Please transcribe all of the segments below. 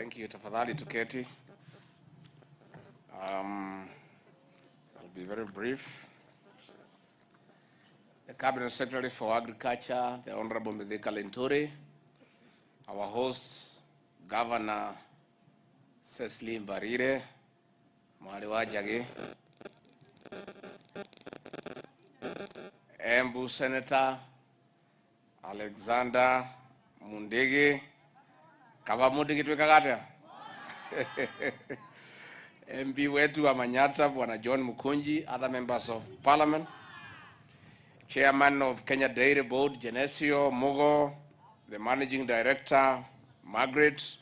Thank you. Tafadhali tuketi. I'll be very brief. The Cabinet Secretary for Agriculture, the Honorable Mithika Linturi, our hosts, Governor Cecily Mbarire, Mwari wa Njagi, Embu Senator Alexander Mundigi, Kaba Mundigi twikaga atia? MP wetu wa Manyatta Bwana John Mukunji, other members of parliament, Chairman of Kenya Dairy Board Genesio Mugo, the Managing Director Margaret,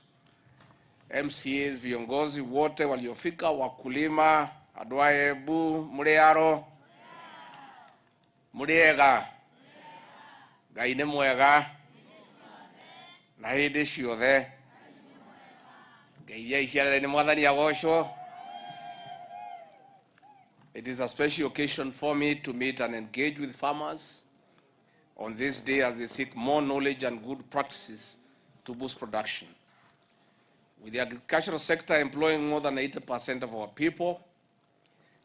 MCAs, viongozi wote waliofika, wakulima, adwaebu muriaro muriega, Ngai nĩ mwega na hĩndĩ ciothe. Ngeithia iciarere nĩ Mwathani agocwo. It is a special occasion for me to meet and engage with farmers on this day as they seek more knowledge and good practices to boost production. With the agricultural sector employing more than 80% of our people,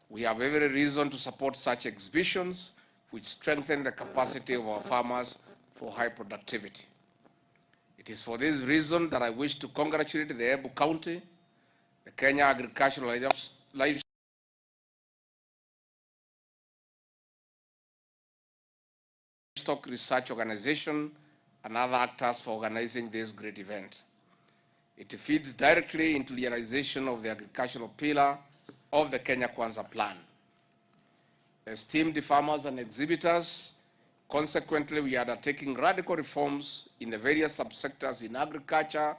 we have every reason to support such exhibitions which strengthen the capacity of our farmers for high productivity. It is for this reason that I wish to congratulate the Embu County, the Kenya Agricultural Livestock Research Organization and other actors for organizing this great event. It feeds directly into the realization of the agricultural pillar of the Kenya Kwanza Plan. Esteemed farmers and exhibitors, consequently, we are undertaking radical reforms in the various subsectors in agriculture,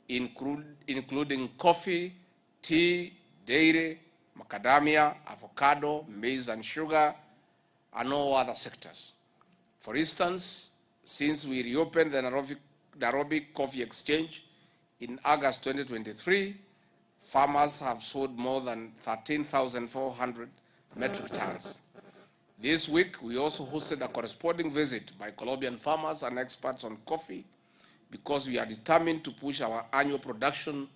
including coffee, tea, dairy, macadamia, avocado, maize and sugar, and all other sectors. For instance, since we reopened the Nairobi Coffee Exchange in August 2023, farmers have sold more than 13,400 metric tons. This week, we also hosted a corresponding visit by Colombian farmers and experts on coffee because we are determined to push our annual production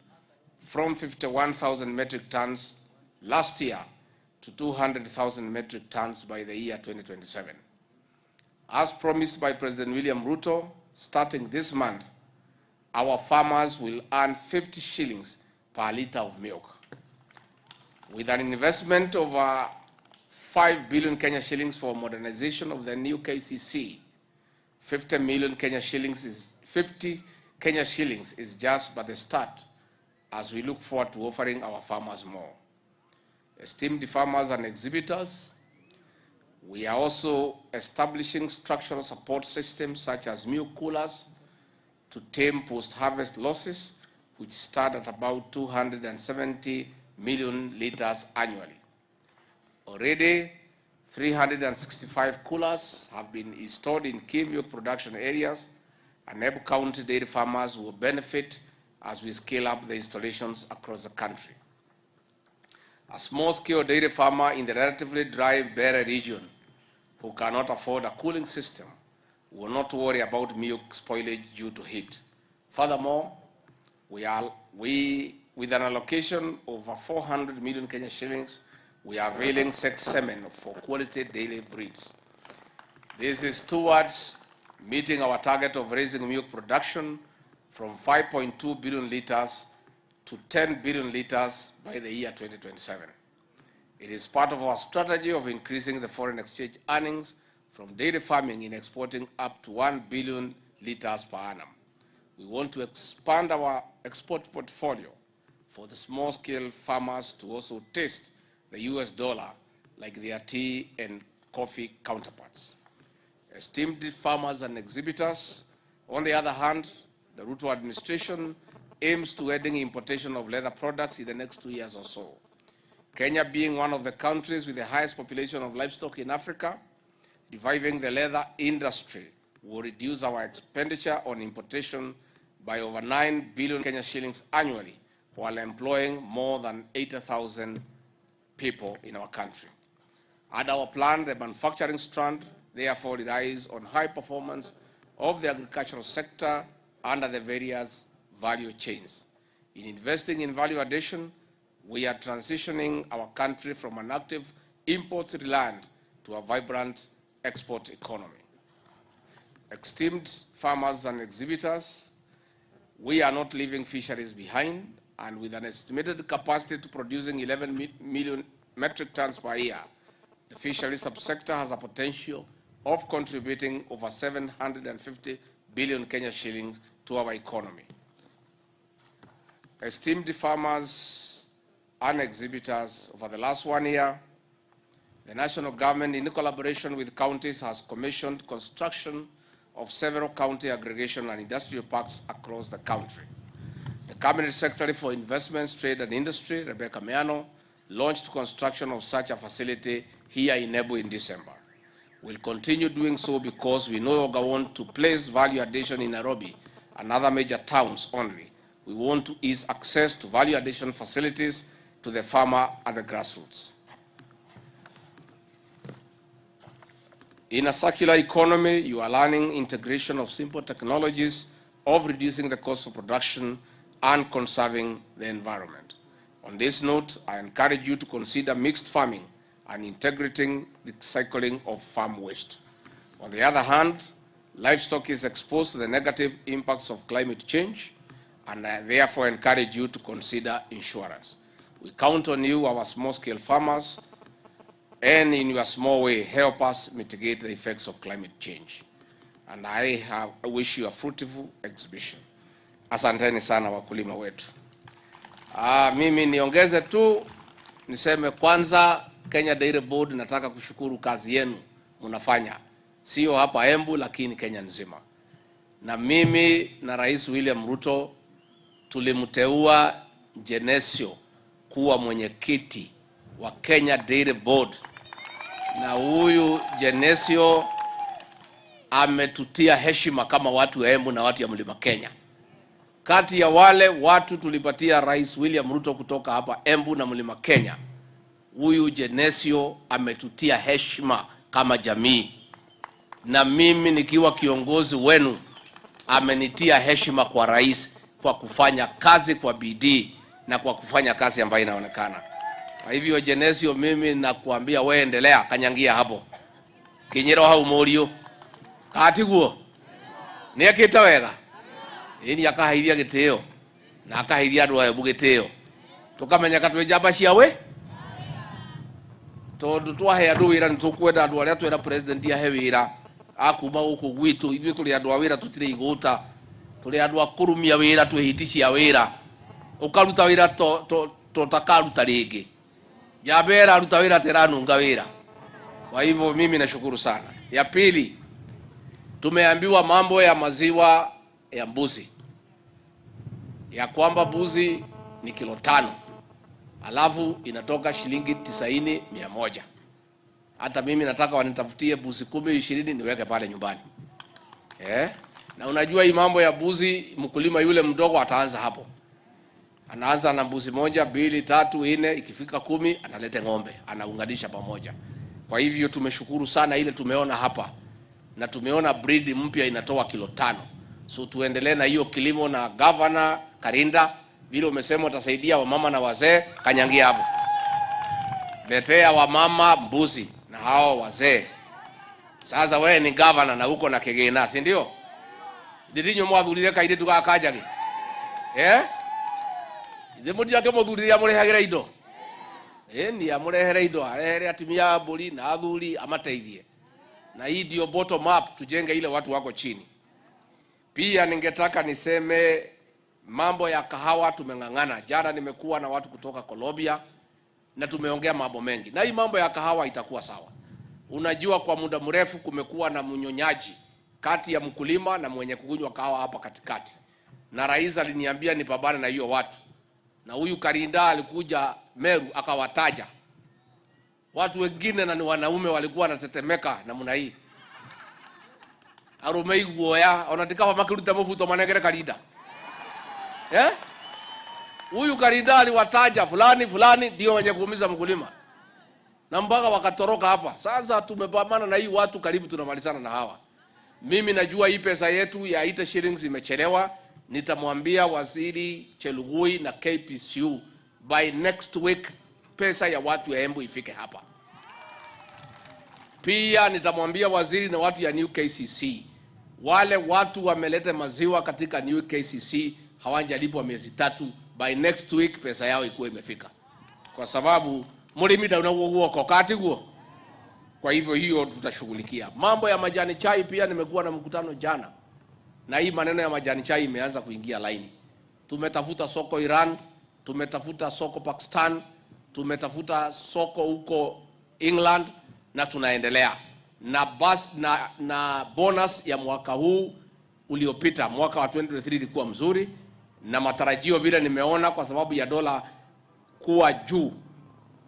from 51,000 metric tons last year to 200,000 metric tons by the year 2027. As promised by President William Ruto, starting this month, our farmers will earn 50 shillings per liter of milk. With an investment of 5 billion Kenya shillings for modernization of the new KCC, 50 million Kenya shillings is 50 Kenya shillings is just but the start as we look forward to offering our farmers more. Esteemed farmers and exhibitors, we are also establishing structural support systems such as milk coolers to tame post-harvest losses, which start at about 270 million liters annually. Already, 365 coolers have been installed in key milk production areas, and Embu County dairy farmers will benefit as we scale up the installations across the country. A small-scale dairy farmer in the relatively dry Bere region who cannot afford a cooling system will not worry about milk spoilage due to heat. Furthermore, with an allocation of over 400 million Kenya shillings, we are availing sex semen for quality dairy breeds. This is towards meeting our target of raising milk production from 5.2 billion liters to 10 billion liters by the year 2027. It is part of our strategy of increasing the foreign exchange earnings from dairy farming in exporting up to 1 billion liters per annum. We want to expand our export portfolio for the small-scale farmers to also taste the US dollar like their tea and coffee counterparts. Esteemed farmers and exhibitors, on the other hand, the Ruto administration aims to ending importation of leather products in the next 2 years or so. Kenya being one of the countries with the highest population of livestock in Africa, reviving the leather industry will reduce our expenditure on importation by over 9 billion Kenya shillings annually, while employing more than 80,000 people in our country. At our plan, the manufacturing strand therefore relies on high performance of the agricultural sector under the various value chains. In investing in value addition, we are transitioning our country from an active imports reliant to a vibrant export economy. Esteemed farmers and exhibitors, we are not leaving fisheries behind, and with an estimated capacity to producing 11 million metric tons per year, the fisheries subsector has a potential of contributing over 750 billion Kenya shillings to our economy. Esteemed farmers and exhibitors, over the last 1 year, the national government, in collaboration with counties, has commissioned construction of several county aggregation and industrial parks across the country. The Cabinet Secretary for Investments, Trade and Industry, Rebecca Miano, launched construction of such a facility here in Embu in December. We'll continue doing so because we no longer want to place value addition in Nairobi and other major towns only. We want to ease access to value addition facilities to the farmer at the grassroots. In a circular economy, you are learning integration of simple technologies of reducing the cost of production and conserving the environment. On this note, I encourage you to consider mixed farming and integrating the cycling of farm waste. On the other hand, livestock is exposed to the negative impacts of climate change, and I therefore encourage you to consider insurance. We count on you, our small-scale farmers, and in your small way, help us mitigate the effects of climate change. And I wish you a fruitful exhibition. Asanteni sana wakulima wetu. Mimi niongeze tu, niseme kwanza Kenya Dairy Board nataka kushukuru kazi yenu mnafanya. Sio hapa Embu lakini Kenya nzima. Na mimi na Rais William Ruto tulimteua Genesio kuwa mwenyekiti wa Kenya Dairy Board. Na huyu Genesio ametutia heshima kama watu wa Embu na watu ya Mlima Kenya. Kati ya wale watu tulipatia Rais William Ruto kutoka hapa Embu na Mlima Kenya, huyu Genesio ametutia heshima kama jamii. Na mimi nikiwa kiongozi wenu amenitia heshima kwa rais kwa kufanya kazi kwa bidii na kwa kufanya kazi ambayo inaonekana. Kwa hivyo Genesio, mimi nakuambia wewe endelea kanyangia hapo. Kinyero hau murio. Katiguo. Niekite wega. Ini akahaithia gitio na akahaithia andu a Embu gitio. Tukamenyeka twi njamba cia we. Tondu twahe andu wira ni tukwenda andu aria twera president ahe wira akuma guku gwitu. Ithuĩ tũrĩ andũ a wĩra, tũtirĩ igũta, tũrĩ andũ a kũrumia wĩra, twĩ hiti cia wĩra. Ũkaruta wĩra to takaruta rĩngĩ. Njamba ĩraruta wĩra teranunga wĩra. Kwa hivyo mimi nashukuru sana. Ya pili, tumeambiwa mambo ya maziwa ya mbuzi, ya kwamba mbuzi ni kilo 5 alafu inatoka shilingi 90 100. Hata mimi nataka wanitafutie mbuzi 10 20 niweke pale nyumbani. Na unajua hii mambo ya mbuzi, mkulima yule mdogo ataanza hapo. Anaanza na mbuzi 1, 2, 3, 4, ikifika 10 analete ng'ombe, anaunganisha pamoja. Kwa hivyo tumeshukuru sana ile tumeona hapa. Na tumeona breed mpya inatoa kilo 5. So tuendelee na hiyo kilimo na Governor Karinda, vile umesema utasaidia wamama na wazee, kanyangia hapo. Letea wamama mbuzi na hao wazee. Sasa wewe ni governor na uko na kigina, si ndio? Ndinyo mwathurire kaire tugakanjage. Ithe muti ake muthurire amurehagira indo. Ni amurehere indo, arehere atumia mburi na athuri amateithie. Na hii ndio bottom up, tujenge ile watu wako chini. Pia ningetaka niseme mambo ya kahawa tumeng'ang'ana. Jana nimekuwa na watu kutoka Colombia na tumeongea mambo mengi. Na hii mambo ya kahawa itakuwa sawa. Unajua kwa muda mrefu kumekuwa na mnyonyaji kati ya mkulima na mwenye kukunywa kahawa hapa katikati. Na rais aliniambia nipambane na hiyo watu. Na huyu Karinda alikuja Meru akawataja. Watu wengine na ni wanaume walikuwa wanatetemeka namna hii. Arume iguoya, onatika makiruta mufuto manegere Karinda. Huyu Karinda aliwataja fulani fulani ndio wenye kuumiza mkulima. Na mpaka wakatoroka hapa. Sasa tumepambana na hii watu karibu tunamalizana na hawa. Mimi najua hii pesa yetu ya 8 shillings imechelewa. Nitamwambia Waziri Chelugui na KPCU by next week pesa ya watu ya Embu ifike hapa. Pia nitamwambia waziri na watu ya New KCC, wale watu wameleta maziwa katika New KCC hawajalipwa miezi 3, by next week pesa yao ikuwe imefika, kwa sababu mulimi ndaunagwo katiguo. Kwa hivyo hiyo tutashughulikia. Mambo ya majani chai pia nimekuwa na mkutano jana, na hii maneno ya majani chai imeanza kuingia laini. Tumetafuta soko Iran, tumetafuta soko Pakistan, tumetafuta soko huko England, na tunaendelea na bas, na bonus ya mwaka huu uliopita, mwaka wa 2023 ilikuwa mzuri, na matarajio vile nimeona kwa sababu ya dola kuwa juu,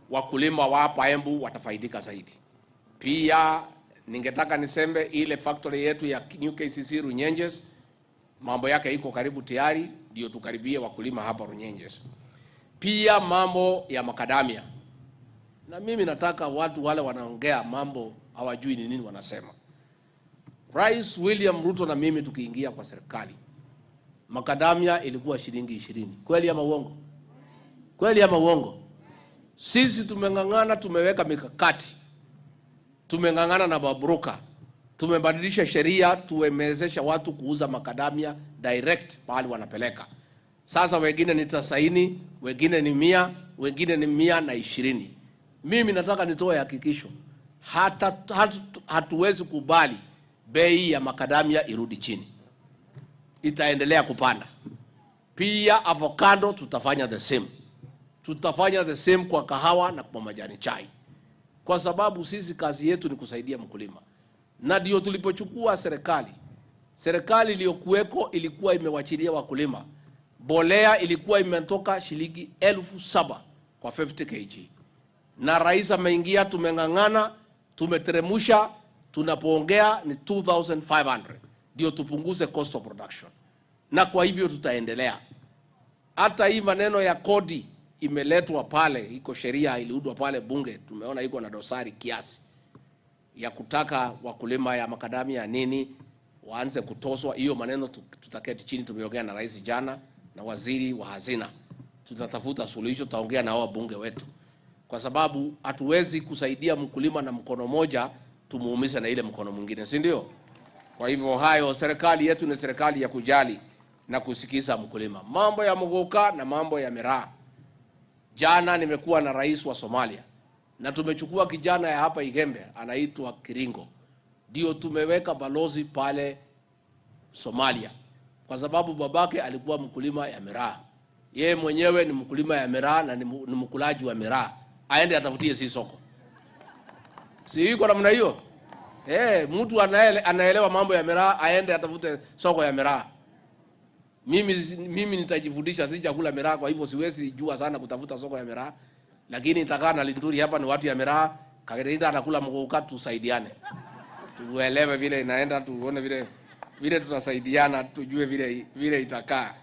wakulima wa hapa Embu watafaidika zaidi. Pia ningetaka niseme ile factory yetu ya New KCC Runyenjes mambo yake iko karibu tayari, ndio tukaribie wakulima hapa Runyenjes. Pia mambo ya makadamia, na mimi nataka watu wale wanaongea mambo hawajui ni nini wanasema. Rais William Ruto na mimi tukiingia kwa serikali, makadamia ilikuwa shilingi 20. Kweli ama uongo? Kweli ama uongo? Sisi tumeng'ang'ana, tumeweka mikakati, tumeng'ang'ana na mabroka, tumebadilisha sheria, tumewezesha watu kuuza makadamia direct pahali wanapeleka. Sasa wengine ni 90, wengine ni 100, wengine ni 120. Mimi nataka nitoe hakikisho, hata hatuwezi kubali bei ya makadamia irudi chini, itaendelea kupanda. Pia avocado tutafanya the same, tutafanya the same kwa kahawa na kwa majani chai, kwa sababu sisi kazi yetu ni kusaidia mkulima. Na ndio tulipochukua serikali, serikali iliyokuweko ilikuwa imewachilia wakulima. Bolea ilikuwa imetoka shilingi 7,000 kwa 50 kg. Na rais ameingia, tumeng'ang'ana, tumeteremusha, tunapoongea ni 2,500 ndio tupunguze cost of production. Na kwa hivyo tutaendelea. Hata hii maneno ya kodi imeletwa pale, iko sheria iliundwa pale bunge, tumeona iko na dosari kiasi ya kutaka wakulima ya makadamia ya nini waanze kutoswa. Hiyo maneno tutaketi chini, tumeongea na rais jana na waziri wa hazina, tutatafuta suluhisho, tutaongea na hao bunge wetu, kwa sababu hatuwezi kusaidia mkulima na mkono moja tumuumize na ile mkono mwingine, si ndio? Kwa hivyo hayo, serikali yetu ni serikali ya kujali na kusikiza mkulima. Mambo ya muguka na mambo ya miraa, jana nimekuwa na rais wa Somalia na tumechukua kijana ya hapa Igembe anaitwa Kiringo, ndio tumeweka balozi pale Somalia, kwa sababu babake alikuwa mkulima ya miraa, yeye mwenyewe ni mkulima ya miraa na ni mkulaji wa miraa, aende atafutie si soko. Si iko namna hiyo? Mtu anaelewa mambo ya miraa aende atafute soko ya miraa. Mimi nitajifundisha, si chakula miraa, kwa hivyo siwezi jua sana kutafuta soko ya miraa, lakini nitakaa na Linturi hapa, ni watu ya miraa, Kagerida anakula mguka, tusaidiane. Tuelewe vile inaenda, tuone vile tutasaidiana, tujue vile itakaa.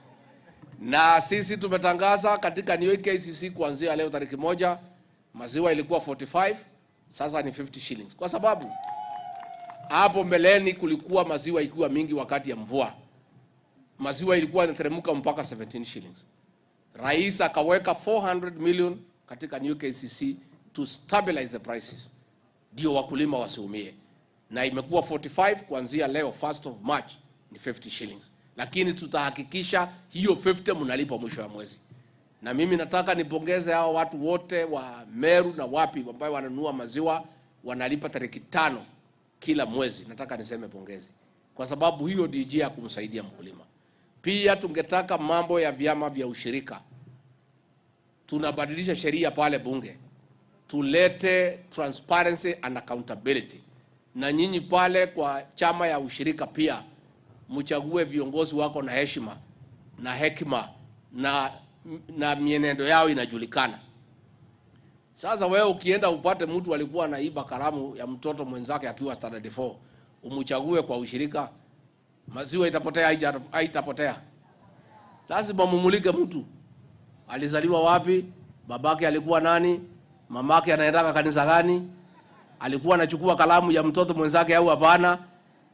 Na sisi tumetangaza katika New KCC kuanzia leo tariki 1, maziwa ilikuwa 45, sasa ni 50 shillings. Kwa sababu hapo mbeleni kulikuwa maziwa ikiwa mingi wakati ya mvua, maziwa ilikuwa inateremka mpaka 17 shillings. Rais akaweka 400 million katika New KCC to stabilize the prices, ndio wakulima wasiumie. Na imekuwa 45 kuanzia leo 1st of March ni 50 shillings. Lakini tutahakikisha hiyo 50 mnalipa mwisho wa mwezi. Na mimi nataka nipongeze hao watu wote wa Meru na wapi ambao wananunua maziwa wanalipa tariki 5 kila mwezi. Nataka niseme pongezi, kwa sababu hiyo ndio njia ya kumsaidia mkulima. Pia tungetaka mambo ya vyama vya ushirika, tunabadilisha sheria pale bunge, tulete transparency and accountability. Na nyinyi pale kwa chama ya ushirika pia mchague viongozi wako na heshima na hekima na mienendo yao inajulikana. Sasa wewe ukienda upate mtu alikuwa anaiba kalamu ya mtoto mwenzake akiwa standard 4, umchague kwa ushirika, maziwa itapotea haitapotea? Lazima mumulike mtu. Alizaliwa wapi? Babake alikuwa nani? Mamake anaendaka kanisa gani? Alikuwa anachukua kalamu ya mtoto mwenzake au hapana?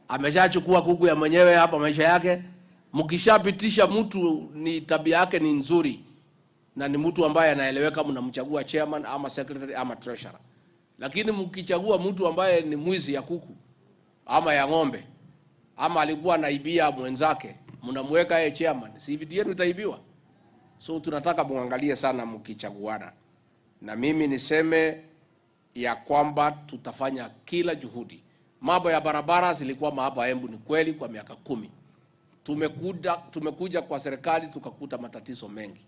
Ameshachukua kuku ya mwenyewe hapa maisha yake? Mkishapitisha mtu ni tabia yake ni nzuri na ni mtu ambaye anaeleweka, mnamchagua chairman ama secretary ama treasurer. Lakini mkichagua mtu ambaye ni mwizi ya kuku ama ya ng'ombe ama alikuwa anaibia mwenzake, mnamweka yeye chairman, si vitu yenu itaibiwa? So tunataka muangalie sana mkichaguana, na mimi niseme ya kwamba tutafanya kila juhudi. Mambo ya barabara zilikuwa hapa Embu ni kweli kwa miaka 10. Tumekuja kwa serikali tukakuta matatizo mengi.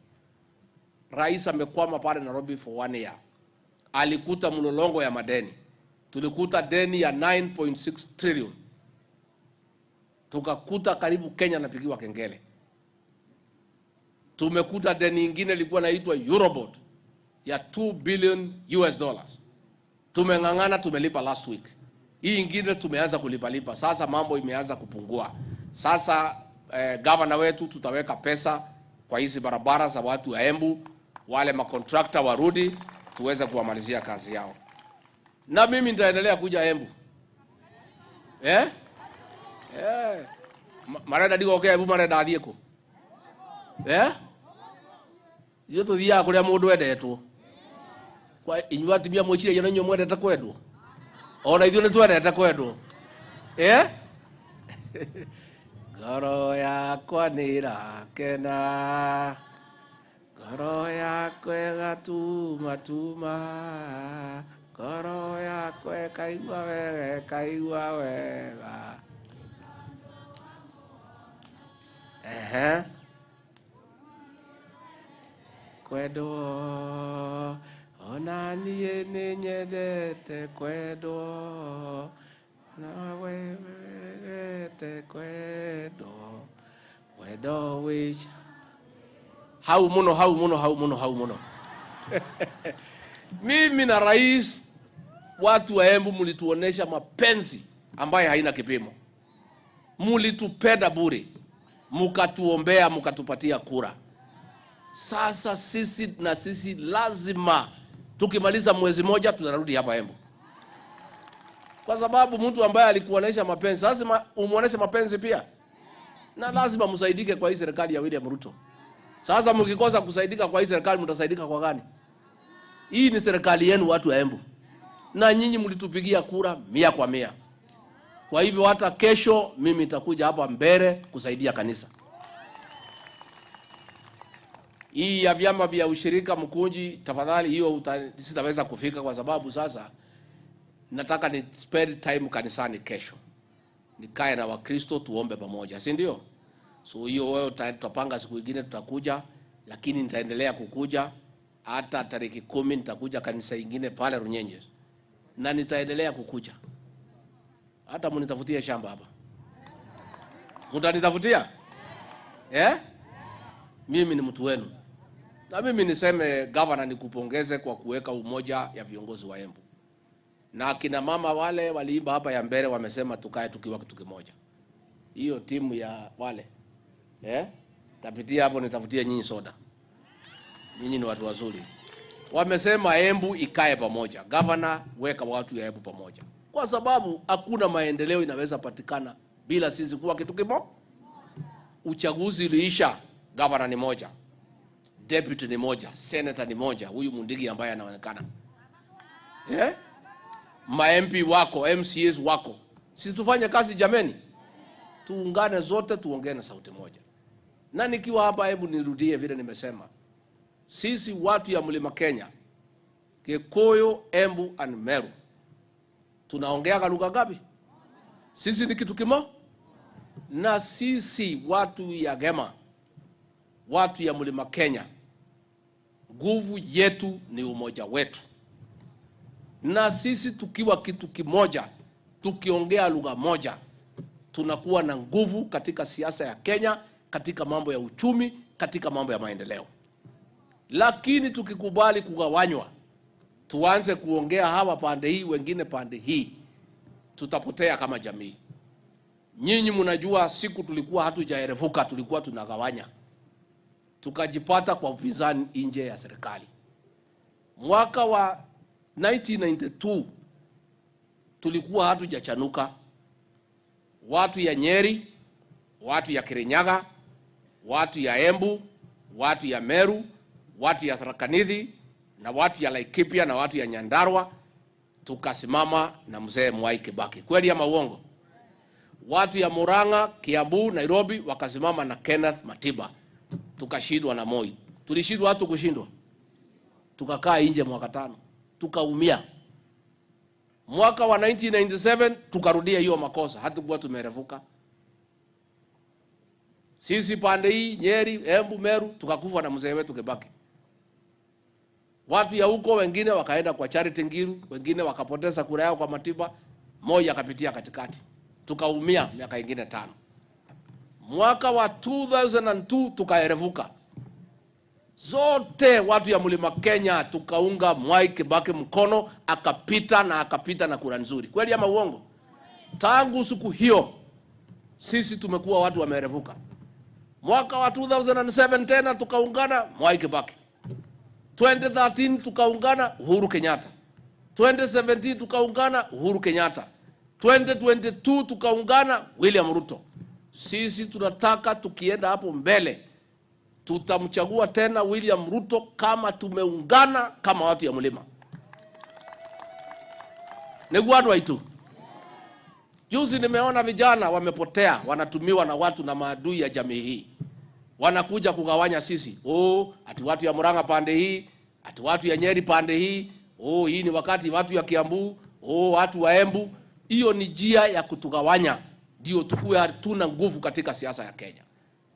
Rais amekwama pale Nairobi for 1 year. Alikuta mlolongo ya madeni. Tulikuta deni ya 9.6 trillion. Tukakuta karibu Kenya napigiwa kengele. Tumekuta deni nyingine ilikuwa inaitwa Eurobond ya 2 billion US dollars. Tumeng'ang'ana, tumelipa last week. Hii ingine tumeanza kulipalipa. Sasa mambo imeanza kupungua. Sasa governor wetu tutaweka pesa kwa hizi barabara za watu wa Embu, wale makontrakta warudi tuweze kuwamalizia kazi yao. Na mimi nitaendelea kuja Embu. Eh? Eh. Marenda ndigokea Embu, marenda thiĩ kũ? Eh? Ithuĩ tũthiaga kũrĩa mũndũ endetwo. Kwa inyuĩ atumia mwĩciragia na inyuĩ mwendete kwendwo? Ona ithuĩ nĩtwendete kwendwo. Eh? Ngoro yakwa nĩĩrakena, ngoro yakwa ĩgatumatuma, ngoro yakwa ĩkaigua wega, ĩkaigua wega. Ehe. Kwendwo, ona niĩ nĩnyendete kwendwo, nawe wendete kwendwo, wendo wĩ hau muno, hau muno, hau muno, hau muno. Mimi na rais, watu wa Embu mlituonesha mapenzi ambaye haina kipimo. Mlitupenda bure, mkatuombea, mkatupatia kura. Sasa sisi na sisi lazima tukimaliza mwezi moja tunarudi hapa Embu. Kwa sababu mtu ambaye alikuonesha mapenzi lazima umuoneshe mapenzi pia. Na lazima msaidike kwa hii serikali ya William Ruto. Sasa mkikosa kusaidika kwa hii serikali mtasaidika kwa gani? Hii ni serikali yenu watu wa Embu. Na nyinyi mlitupigia kura 100 kwa 100. Kwa hivyo hata kesho mimi nitakuja hapa mbele kusaidia kanisa. Hii ya vyama vya ushirika Mkunji, tafadhali hiyo sitaweza kufika kwa sababu sasa nataka ni spend time kanisani kesho. Nikae na Wakristo tuombe pamoja, si ndio? So hiyo wewe tutapanga siku nyingine tutakuja, lakini nitaendelea kukuja hata tariki 10 nitakuja kanisa nyingine pale Runyenje. Na nitaendelea kukuja. Hata mnitafutie shamba hapa. Mtanitafutia? Eh? Mimi ni mtu wenu. Na mimi niseme governor nikupongeze kwa kuweka umoja ya viongozi wa Embu. Na akina mama wale waliimba hapa ya mbele wamesema tukae tukiwa kitu kimoja. Hiyo timu ya wale. Eh? Tapitia hapo nitafutie nyinyi soda. Nyinyi ni watu wazuri. Wamesema Embu ikae pamoja. Governor, weka watu ya Embu pamoja. Kwa sababu hakuna maendeleo inaweza patikana bila sisi kuwa kitu kimoja. Uchaguzi uliisha, governor ni moja, deputy ni moja, senator ni moja, huyu Mundigi ambaye anaonekana. Eh? Ma MP wako, MCAs wako. Sisi tufanye kazi jameni. Tuungane zote, tuongee na sauti moja. Na nikiwa hapa hebu nirudie vile nimesema. Sisi watu ya Mlima Kenya, Kikuyu, Embu and Meru, tunaongea lugha ngapi? Sisi ni kitu kimoja. Na sisi watu ya Gema, watu ya Mlima Kenya, nguvu yetu ni umoja wetu. Na sisi tukiwa kitu kimoja, tukiongea lugha moja, tunakuwa na nguvu katika siasa ya Kenya, katika mambo ya uchumi, katika mambo ya maendeleo. Lakini tukikubali kugawanywa, tuanze kuongea hawa pande hii, wengine pande hii, tutapotea kama jamii. Nyinyi mnajua siku tulikuwa hatujaerevuka, tulikuwa tunagawanya. Tukajipata kwa upinzani nje ya serikali. Mwaka wa 1992 tulikuwa hatujachanuka. Watu ya Nyeri, watu ya Kirinyaga, Watu ya Embu, watu ya Meru, watu ya Tharaka Nithi na watu ya Laikipia na watu ya Nyandarua tukasimama na mzee Mwai Kibaki. Kweli ama uongo? Watu ya Murang'a, Kiambu, Nairobi wakasimama na Kenneth Matiba, tukashindwa na Moi. Tulishindwa watu kushindwa, tukakaa nje mwaka 5, tukaumia. Mwaka wa 1997 tukarudia hiyo makosa, hatukuwa tumerevuka. Sisi pande hii Nyeri, Embu, Meru tukakufa na mzee wetu Kibaki. Watu ya huko wengine wakaenda kwa Charity Ngilu, wengine wakapoteza kura yao kwa Matiba, Moi akapitia katikati. Tukaumia miaka ingine 5. Mwaka wa 2002 tukaerevuka. Zote watu ya Mlima Kenya tukaunga Mwai Kibaki mkono, akapita na akapita na kura nzuri. Kweli ama uongo? Tangu siku hiyo sisi tumekuwa watu wameerevuka. Mwaka wa 2007 tena tukaungana Mwai Kibaki. 2013 tukaungana Uhuru Kenyatta. 2017 tukaungana Uhuru Kenyatta. 2022 tukaungana William Ruto. Sisi tunataka tukienda hapo mbele tutamchagua tena William Ruto kama tumeungana kama watu ya mlima. Niguo andu aitu. Juzi nimeona vijana wamepotea, wanatumiwa na watu na maadui ya jamii hii. Wanakuja kugawanya sisi. Oh, ati watu ya Murang'a pande hii, ati watu ya Nyeri pande hii. Oh, hii ni wakati watu ya Kiambu, oh, watu wa Embu. Hiyo ni njia ya kutugawanya ndio tukue hatuna nguvu katika siasa ya Kenya.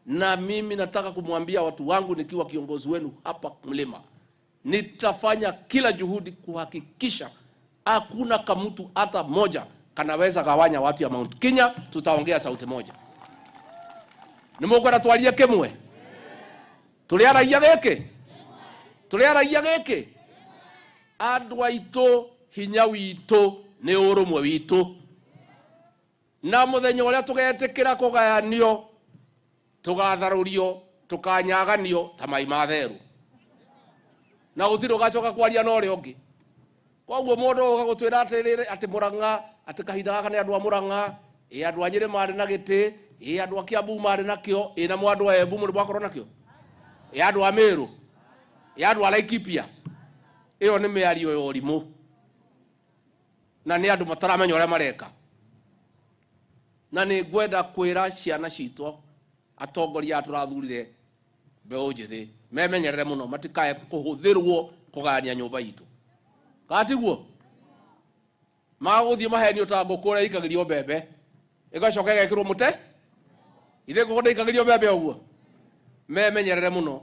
Na mimi nataka kumwambia watu wangu nikiwa kiongozi wenu hapa Mlima, nitafanya kila juhudi kuhakikisha hakuna kamutu hata moja kanaweza gawanya watu ya Mount Kenya. Tutaongea sauti moja. Nimukwenda twarie kimwe? Tuliaragia giki? Tuliaragia giki? Andu aitu hinya witu ni urumwe witu. Na muthenya uria tugetikira kugayanio, tugatharurio, tukanyaganio ta mai ma theru. Na gutiri ugacoka kwaria na uria ungi. Koguo mundu uga gutwira atiriri ati Murang'a, ati kahinda gaka ni andu a Murang'a, i andu a Nyeri mari na giti, i andu a Kiambu mari nakio, i na mwandu a Embu muri mwakorwo nakio, i andu a Meru, i andu a Laikipia. Iyo ni miario ya urimu. Na ni andu mataramenya uria mareka. Na ni ngwenda kwira ciana citũ atongoria tũrathurire mbeũ njĩthĩ memenyerere mũno matikae kũhũthĩrwo kũgayania nyũmba itũ. Katiguo magũthiĩ mahenio ta ngũkũ ũrĩa ĩikagĩrio mbembe ĩgacoka ĩgekĩrwo mũte, ithe ngũkũ ndĩikagĩrio mbembe ũguo. Memenyerere mũno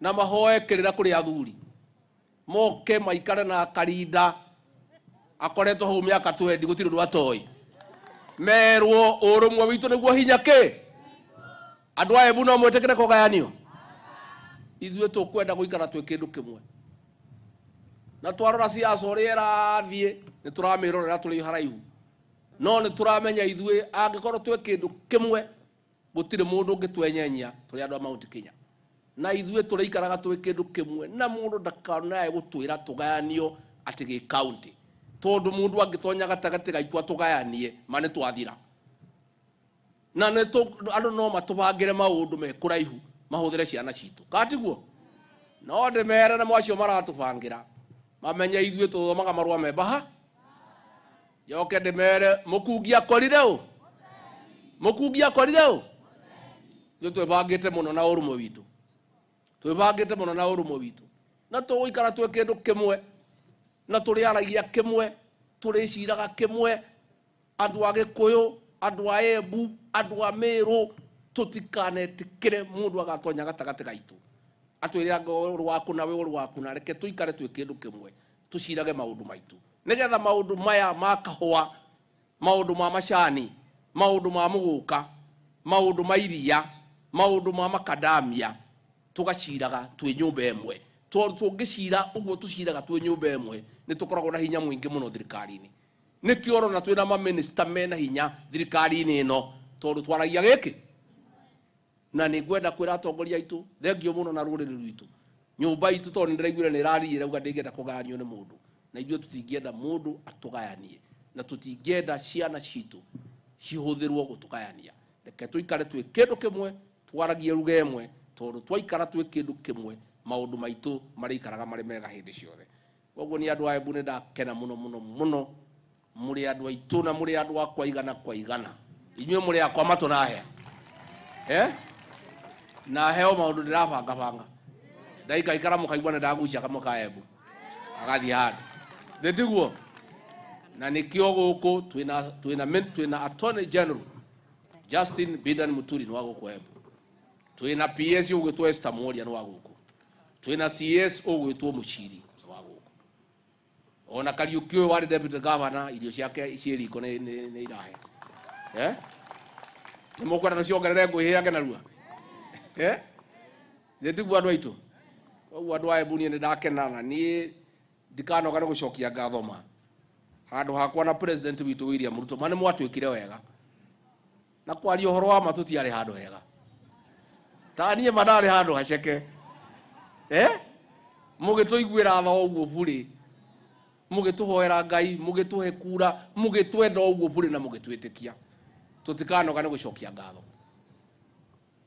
na mahoe kĩrĩra kũrĩ athuri, moke maikare na karinda akoretwo hau mĩaka 20 gũtirĩ ũndũ atoĩ. Merwo ũrũmwe witũ nĩguo hinya kĩ. Andũ a Embu no mwĩtĩkĩre kũgayanio? Ithuĩ tũkwenda gũikara twĩ kĩndũ kĩmwe. Na twarora siasa ũrĩa ĩrathiĩ nĩ tũramĩrorera tũrĩ haraihu, no nĩ tũramenya ithuĩ angĩkorwo twĩ kĩndũ kĩmwe gũtirĩ mũndũ ũngĩtwenyenyia tũrĩ andũ a Mount Kenya. Na ithuĩ tũrĩikaraga twĩ kĩndũ kĩmwe na mũndũ ndakanae gũtwĩra tũgayanio atĩ gĩ county, tondũ mũndũ angĩtonya gatagatĩ gaitũ atũgayanie ma nĩ twathira. Na nĩ andũ no matũbangĩre maũndũ me kũraihu mahũthĩre ciana citũ, katiguo? No ndĩmere na mwacio maratũbangĩra mamenye ithuĩ tũthomaga marũa me mbaha. Njoke ndĩmere mũkungi akorire ũ, mũkungi akorire ũ. Ithuĩ twĩbangĩte mũno na ũrũmwe witũ, twĩbangĩte mũno na ũrũmwe witũ, na tũgũikara twĩ kĩndũ kĩmwe, na tũrĩaragia kĩmwe, tũrĩciraga kĩmwe. Andũ a Gĩkũyũ, andũ a Embu, andũ a Meru, tũtikanetĩkĩre mũndũ agatonya gatagatĩ gaitũ atwĩre anga ũrũ waku na we ũrũ waku, na reke tũikare twĩ kĩndũ kĩmwe, tũcirage maũndũ maitũ nĩgetha maũndũ maya ma kahũa, maũndũ ma macani, maũndũ ma mũgũka, maũndũ ma iria, maũndũ ma makadamia, tũgaciraga twĩ nyũmba ĩmwe. Tondũ tũngĩcira ũguo tũciraga twĩ nyũmba ĩmwe nĩ tũkoragwo na hinya mũingĩ mũno thirikari-inĩ. Nĩkĩo ũrona twĩna mamĩnĩsta mena hinya thirikari-inĩ ĩno, tondũ twaragia gĩkĩ. Na nĩ ngwenda kwĩra atongoria aitũ thengio mũno na rũrĩrĩ rwitũ. Nyũmba itũ tondũ nĩndĩraiguire nĩ ĩrariĩ ĩrauga ndĩngĩenda kũgayanio nĩ mũndũ, na ithuĩ tũtingĩenda mũndũ atũgayanie, na tũtingĩenda ciana citũ cihũthĩrwo gũtũgayania. Reke tũikare twĩ kĩndũ kĩmwe, Twaragie ruga ĩmwe, tondũ twaikara twĩ kĩndũ kĩmwe, maũndũ maitũ marĩikaraga marĩ mega hĩndĩ ciothe. Koguo nĩ andũ a Embu, nĩ ndakena mũno mũno mũno. Mũrĩ andũ aitũ na mũrĩ andũ akwa igana kwa igana. Inyuĩ mũrĩ akwa matũ na hea, eh? Na heo maũndũ ndĩrabanga banga, ndaikaikara mũkaigua nĩ ndagucia kamwe ka Embu agathiĩ handũ thĩ, tiguo? Na nĩkĩo gũkũ twĩna Attorney General Justin Bidan Muturi, nĩ wa gũkũ Embu. Twĩna PS ũgwĩtwo Esther Mworia, nĩ wa gũkũ. Twĩna CS ũgwĩtwo Muchiri, nĩ wa gũkũ. Ona Kariuki ũyũ warĩ deputy governor, irio ciake ciĩ riko, nĩ irahe, eh? Nĩ mũkwenda tũciongerere ngũ ihĩange narua, eh? Nĩ tiguo, andũ aitũ? Koguo andũ a Embu, niĩ nĩ ndakena, na niĩ ndikanoga nĩ gũcokia ngatho ma handũ hakwa na president witũ William Ruto. Ma nĩ mwatwĩkire wega, na kwaria ũhoro wa ma, tũtiarĩ handũ hega. Ta niĩ ma ndarĩ handũ haceke, eh? Mũgĩtũiguĩra tha ũguo burĩ, mũgĩtũhoera Ngai, mũgĩtũhe kura, mũgĩtwenda ũguo burĩ, na mũgĩtwĩtĩkia. Tũtikanoga nĩ gũcokia ngatho,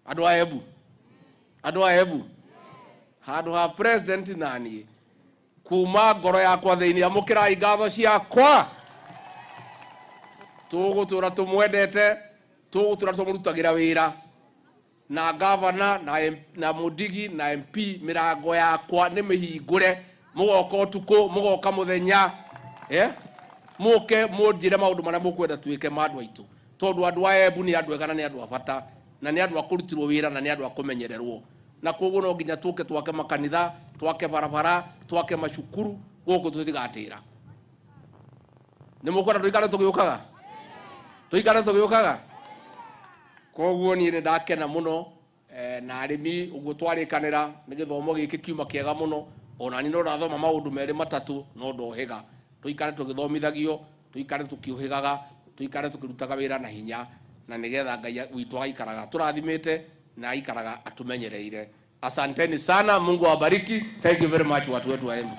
andũ a Embu, andũ a Embu, handũ ha president na niĩ kuma ngoro yakwa thĩinĩ. Amũkĩrai ngatho ciakwa. Tũgũtũra tũmwendete, tũgũtũra tũmũrutagĩra wĩra na gavana na Mundigi na MP. Mĩrango yakwa nĩ mĩhingũre, mũgoka ũtukũ, mũgoka mũthenya, eh? Mũke mũnjĩre maũndũ marĩa mũkwenda twĩke ma andũ aitũ, tondũ andũ a Embu nĩ andũ ega, na nĩ andũ a bata, na nĩ andũ a kũrutĩrwo wĩra, na nĩ andũ a kũmenyererwo. Na koguo no nginya tũke twake makanitha, twake barabara, twake macukuru gũkũ. Tũtigatĩra. Nĩ mũkwenda tũikare tũgĩũkaga, tũikare tũgĩũkaga. Koguo niĩ nĩ ndakena mũno, na arĩmi ũguo twarĩkanĩra nĩ gĩthomo gĩkĩ kiuma kĩega mũno. Ona niĩ no ndathoma maũndũ merĩ matatũ, no ndohĩga. Tũikare tũgĩthomithagio, tũikare tũkĩũhĩgaga, tũikare tũkĩrutaga wĩra na hinya, na nĩgetha Ngai witũ agaikaraga tũrathimĩte na aikaraga atũmenyereire. Asanteni sana, Mungu awabariki. Thank you very much, watu wetu wa Embu.